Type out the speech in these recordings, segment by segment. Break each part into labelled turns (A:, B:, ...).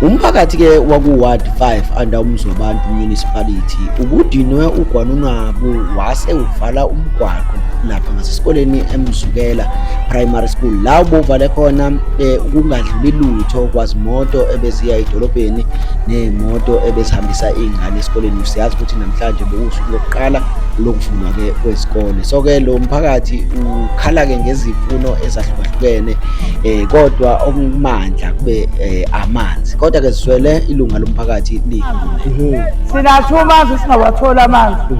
A: Umphakathi-ke waku-Ward 5 under Umzwabantu Municipality ubudinwe ugwanunwabu wase uvala umgwaqo lapha ngasesikoleni eMzukela Primary School la ubuvale khona ukungadluli lutho kwazimoto ebeziya edolobheni ney'moto ebezihambisa iy'ngane esikoleni. Siyazi ukuthi namhlanje bekuwusuku lokuqala lokuvulwa-ke kwezikole, so-ke lo mphakathi ukhala-ke ngezimfuno ezahlukahlukene kodwa okumandla kube amanzi, kodwa ke sizwele ilunga lomphakathi likhulume.
B: Sinathu amanzi singawatholi amanzi,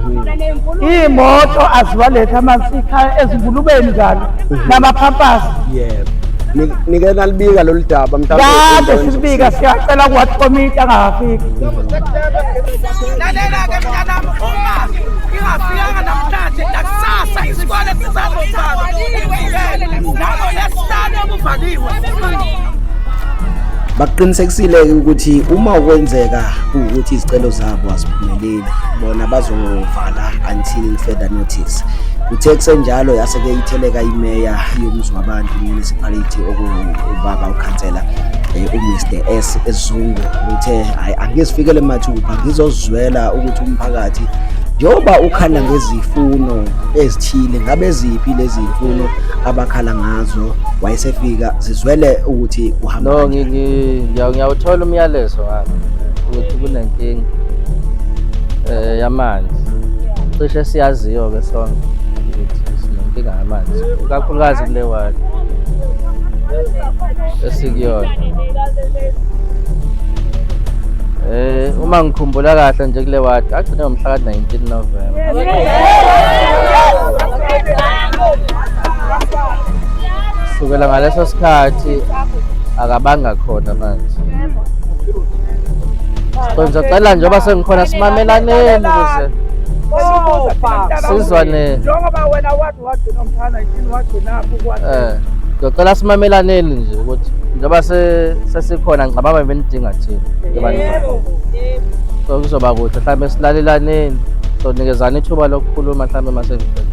B: iy'moto aziwalethi amanzi, sikhaya ezingulubeni njalo namaphampasi.
C: Yebo. Nike nalibika lolu daba mhlawumbe?
B: Kade silibika, siyacela ku-ward committee angakafiki.
D: Lalela-ke mntanami, uma ingafikanga namhlanje nakusasa isikole sisazovalwa nangolwesihlanu okuvaliwe.
A: Bakuqinisekisile-ke ukuthi uma kwenzeka kuwukuthi izicelo zabo aziphumeleli, bona bazovala until further notice. Kuthe kusenjalo yase-ke itheleka imeya yoMzwabantu Municipality okuwubaba ukhansela uMr S Zungu, uthe hayi angizifikele mathupha ngizozwela ukuthi umphakathi njengoba ukhala ngezifuno ezithile, ngabe ziphi lezi zifuno abakhala ngazo. Wayesefika zizwele ukuthi kuhamba
E: No,
A: kanjani.
E: Ngiyawuthola umyalezo wami ukuthi kunenkinga yamanzi. Cishe siyaziyo ke sonke ukuthi sinenkinga yamanzi, ikakhulukazi kule ward esikuyona. Uma ngikhumbula kahle nje kule ward agcine ngomhla ka-19 November. Kusukela ngaleso sikhathi akabanga khona manje. So ngizocela njengoba sengikhona simamelaneni ukuze sizwane.
B: Njengoba wena wathi wagcina umhla 19 wagcinaphi ukwathi?
E: Ngizocela simamelaneni nje ukuthi njengoba sesikhona ngicabanga benidinga thina. Njengoba nikhona. So kuzoba kuhle mhlawumbe silalelaneni. So nikezana ithuba lokukhuluma mhlawumbe mase ngiqedile.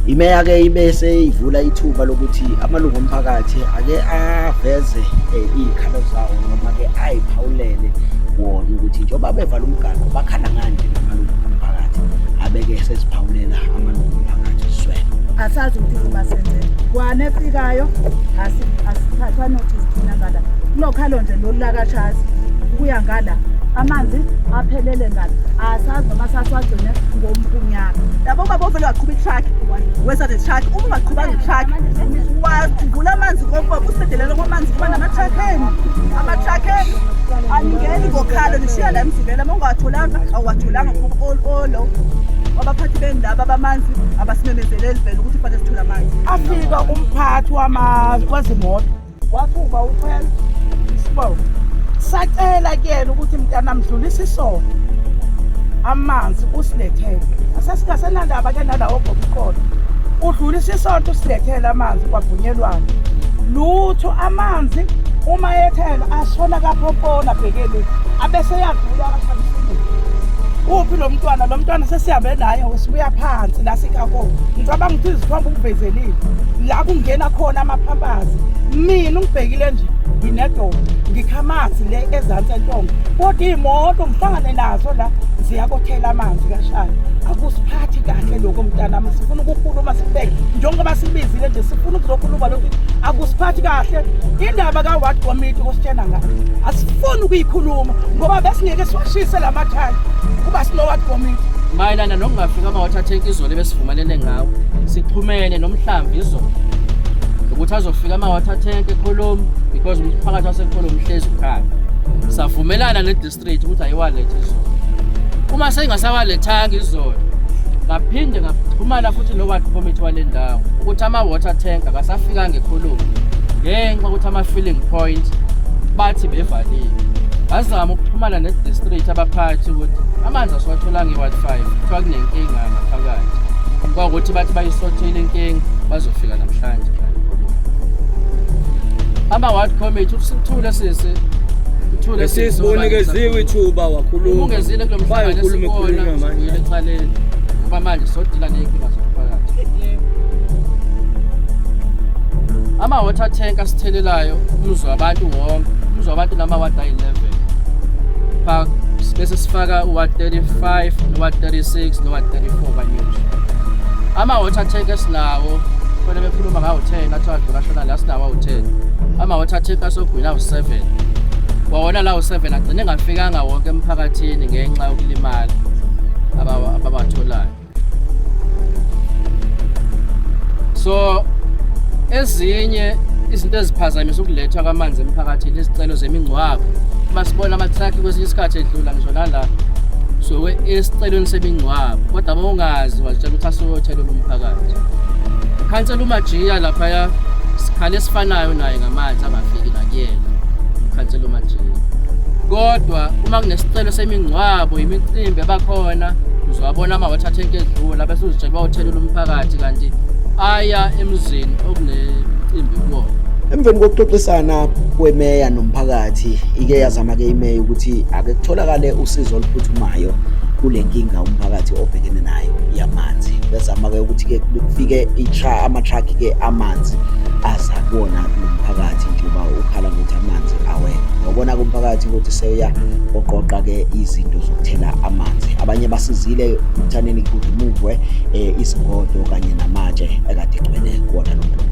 A: Imeya-ke ibe seyivula ithuba lokuthi amalungu omphakathi ake aveze iy'khalo zawo noma-ke ayiphawulele wona ukuthi njengoba bevala umgaqo bakhala ngani njengamalungu omphakathi, abeke seziphawulela amalungu omphakathi sizwele.
F: Asazi ukuthi kuba senzeni kwane efikayo, asithathwa notice thina ngala kulokhalo nje lolu lakashazi ukuya ngala, amanzi aphelele ngala, asazi noma sasiwagcine ngompunyaka.
G: Yabo, baba ovele waqhuba i-truck, weza ne-truck, uma ungaqhubanga i-truck wavula amanzi kusedelele kwamanzi, kuba nama-truck enu, ama-truck enu aningeni ngokhalo nishiya la emzileni. Uma ungawatholanga awuwatholanga, olo abaphathi bendaba bamanzi abasimemezeleli vele ukuthi kufanele sithole amanzi.
B: Afika umphathi wezimoto wathi uba ukhwela isibongo, sacela kuyena ukuthi mntana mdlulisa isonto amanzi usilethele, asesingasenandaba ke nalawo gobuqolo, udlulisa isonto usilethele amanzi, kwavunyelwana lutho. Amanzi uma ethela ashona kaphompona bhekele, abese yadlula akashamisile. Uphi lo mntwana? Lo mntwana sesihambe naye sibuya phansi la sikakho. Ngicabanga ukuthi izithombe ukuvezelile la kungena khona amaphampazi. Mina ungibhekile nje nginedolo, ngikha amanzi le ezansi entonga, kodwa iy'moto ngihlangane nazo la ziyakothela amanzi kashaya. Akusiphathi kahle lokho mntanami, sifuna ukukhuluma sibeke njengoba sibizile nje, sifuna ukuzokhuluma lokhu. Akusiphathi kahle indaba ka-ward committee ositshena ngayo, asifuni ukuyikhuluma ngoba besingeke siwashise la mathangi kuba sino-ward committee.
E: Mayelana nokungafika ama-water tank izolo ebesivumelene ngawo, sixhumene nomhlambi izolo ukuthi azofika ama-water tank ekholomu because umphakathi wasekholomu hlezi ukhala. Savumelana ne-district ukuthi ayiwalethe izolo. Uma seyingasawalethanga izolo, ngaphinde ngaxhumana futhi no-ward committee wale ndawo ukuthi ama-water tank akasafikanga ekholomu ngenxa yokuthi ama-filling point bathi bevalile. Ngazama ukuxhumana ne-district abaphathi ukuthi amanzi asiwatholanga i-ward 5, kuthiwa kunenkinga ngaphakathi, kwakuthi bathi bayisothile inkinga, bazofika namhlanje. Ama-ward committee uthule sisi, uthule sisi.
C: Sisibonikeziwe ithuba wakhuluma.
E: Ungezile kulo mhlangano.
C: Bayokhuluma
E: esikhona
C: ekhulunywa manje.
E: Sibuyele ecaleni ngoba manje sodila ney'nkinga zomphakathi. Ama-water tank asithelelayo umzi wabantu wonke. UMzwabantu unamawadi ayi-11 park, bese sifaka uward 35 noward 36 noward 34 kwaNews. Ama-water tank esinawo khona bekhuluma ngawu-10, athiwa adlula ashona la, sinawo awu-10. Ama-water tank asogwini awu-7, wawona lawo 7 agcine engafikanga wonke emphakathini ngenxa yokulimala abawatholayo. So ezinye izinto eziphazamisa ukulethwa kwamanzi emphakathini, izicelo zemingcwabo. Uma sibona ama-truck kwesinye isikhathi edlula ngisho nala, suke esicelweni semingcwabo, kodwa uma ungazi wazitshela ukuthi asuyothelela umphakathi. Khansela uMajiya laphaya, sikhala esifanayo naye ngamanzi angafiki nakuyena ukhansela uMajiya, kodwa uma kunesicelo semingcwabo, imicimbi ebakhona, uzowabona ama-water tank edlula bese uzitshela bawuthelela umphakathi, kanti aya emzini okunemicimbi kuwona.
A: Emveni kokuxoxisana kwemeya nomphakathi, ike yazama-ke imeya ukuthi ake kutholakale usizo oluphuthumayo kule nkinga umphakathi obhekene nayo yamanzi. Bezama-ke ukuthi-ke kufike ama-truck-ke amanzi aza kuwona lo mphakathi njengoba ukhala ngokuthi amanzi awekho. Wabona-ke umphakathi ukuthi sewuya oqoqa-ke izinto zokuthela amanzi. Abanye basizile ekuthaneni kuremuvwe izingodo kanye namatshe ekade egcwele kuwona lo mlomo.